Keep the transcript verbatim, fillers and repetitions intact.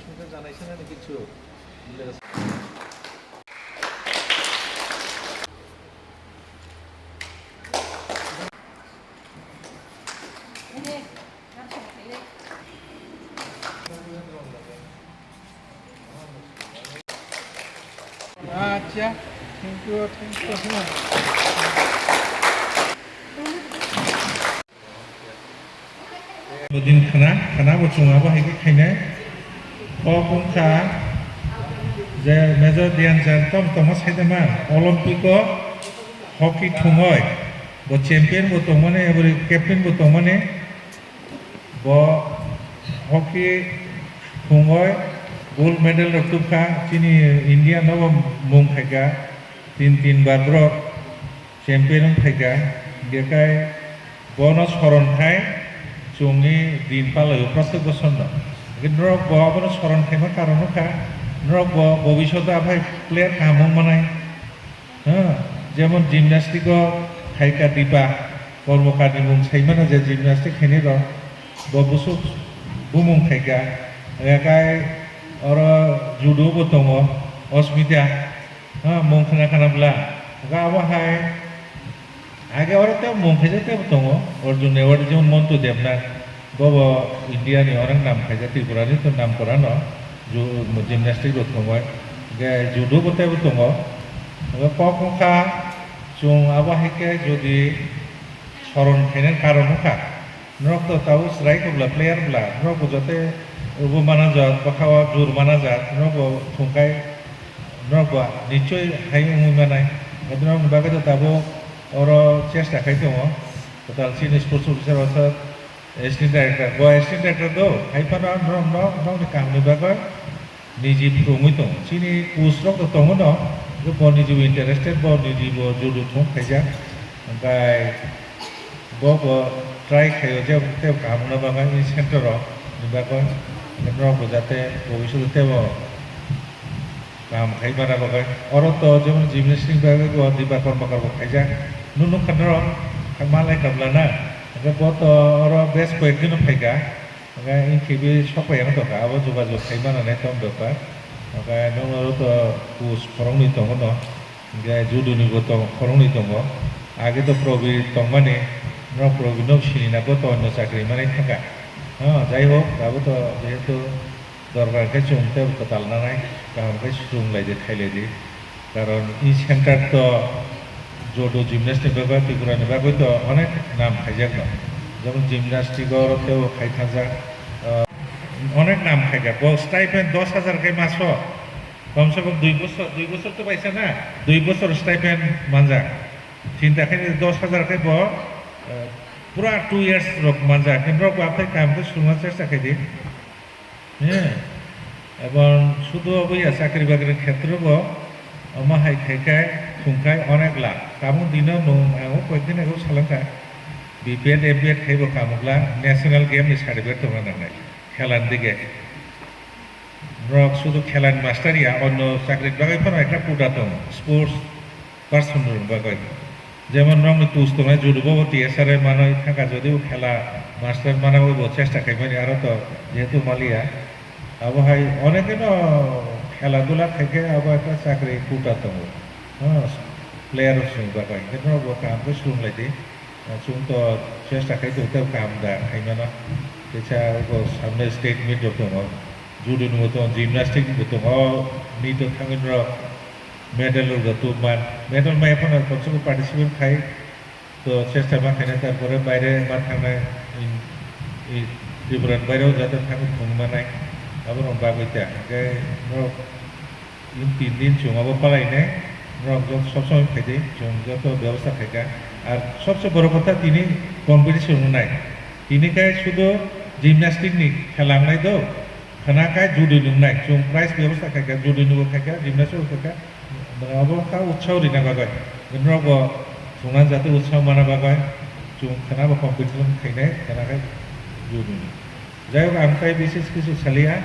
Acha, thank you, thank you. Budin khana, khana bo chwng abo hai khe khainai. Kok wngkha je Major Dhyan Chand tong tongma saidama Olympic o hockey thwngwi bo champion bo tongmani, abo captain bo tongmani. Bo hockey thwngwi gold medal rok tubkha, chini India no bo mung khaikha, tin tin bar borok champion wng phaikha, hingkhe kai bono soron khai chwngni din palaio protek bosor no. Hingkhe norok bo abono soron khaima karon wngkha, norok bo bobishoto aphai player kaham wng manai. Ha, jemon gymnastic o khaikha Dipa Karmakar ni mung saimano je gymnastic khainai rok, bo busuk bumung khaikha. Hingkhe kai oro judo bo tongo, Osmita. Ha, mung khna khna bwla. Hwnkhe abo hai, age oro tei mung khaijak tei bo tongo. Arjun Award jemon Montu Debnath, bo bo India ni onek nam khaijak, Tripura ni to nam kora no, ju-, gymnastic rok thwngwi. Hwnkhe judo bo tei bo tongo. Hwnkhe kok wngkha, chwng abo hai khe jodi soron khainani karon wngkha. Norok to tabuk chwrai khe bwla, player bwla, norok bo joto bo manajak, bwkha o jur manajak, norok bo thwngkhai, norok bo nichoi hai wngwi manai. Norokni bagwi to tabuk oro chesta khai tongo. Kwtal chini sports officer o assistant director, bo assistant director do, hai phano norok, norok, norokni kahamni bagwi niji phrwngwi tongo. Chini coach rok to tongo no, bo niji bo interested, bo niji bo judo thwng khaijak. Hwnkhe bo bo try khaio je tei kaham wngna bagwi in center rok ni bagwi, norok bo jate bobishoto teibo kaham khai mana bagwi. Oro to jemon gymnastic ni bagwi bo Dipa Karmakar bo khaijak. Nung nukha norok, malai kabla na, hwnkhe bo to oro best koyek dino phaikha. Hwnkhe wng khibi sok pai wng tongkha, abo jogajog khai manani tong bepar. Hwnkhe nokno to coach khoroknwi tongo no, hwnkhe judo ni bo tong khoroknwi tongo. Age to Probir tongmani, norok Probir no sini na, bo to onno chakri manwi thangkha. No, jai hok, abo to jehetu dorkar khe chwng tei kwtal nanai, kaham khe swrwng lai di, khai lai di. Karon e center to judo gymnastic bagwi Tripura ni bagwi to onek nam khaijak no. Jemon gymnastic o tei o khai thajak, ah, onek nam khaijak. Bo stipend dos hajar khe maso, komse kom dui bosor, dui bosor to paisa na, dui bosor stipend manjak. Chinta khe dos hajar khe bo, eh, pura two years rok manjak. Himrok bo aphai kaham khe swrwngna chesta khai di. He, ebong sudu obo ya chakri bakri khetre bo, omo hai khai khai thung khai onek lakh. Tabuk dino nung ang o koi din ago salang kha, B P Ed, M P Ed khai bo kamo glak, national game ni certificate tongna nangnai, khela ni dige. Norok sudu khela ni master ya, onno chakri bagwi phano ekta quota tongo, sports person rok bagwi. Jemon norokni coach tongnai judo bo T S R A manwi thangkha, jodi bo khela master manwi bo chesta khaimani, aro to jehetu maliya, abo hai onekeno khela dula khaikhe abo ekta chakri quota tongo, ha, player rok swngjak bai. Hwnkhe norok bo kaham khe swrwng lai di, chwng to chesta khai tongo tei kaham da khaimano. Teisa bo samne state meet rok tongo, judo ni bo tongo, gymnastic ni bo tongo, o meet o thangwi norok medal rok tubman, medal maya phano komse kom participate khai to chesta ma khaina, tarpore baire ma thangnai, in, in, Tripura ni baire o jate thangwi thung manai, abo rok bagwi ta. Hwnkhe norok in tin din chwng abo palai nai, norok joto sob somoi phai di, chwng joto bebosta khai kha. Ar sobse boro kotha tini competition wngnai, tini khe sudu gymnastic ni khela wngnai do. Khwna khe judo ni wngnai, chwng prize bebosta khai kha, judo ni bo khai kha, gymnastic bo khai kha, abo kha utsaho rina bagwi, norok bo thungna jate utsaho mana bagwi, chwng khwna bo competition khainai, khwna khe judo ni. Jai hok, ang tai bises kisu saliya.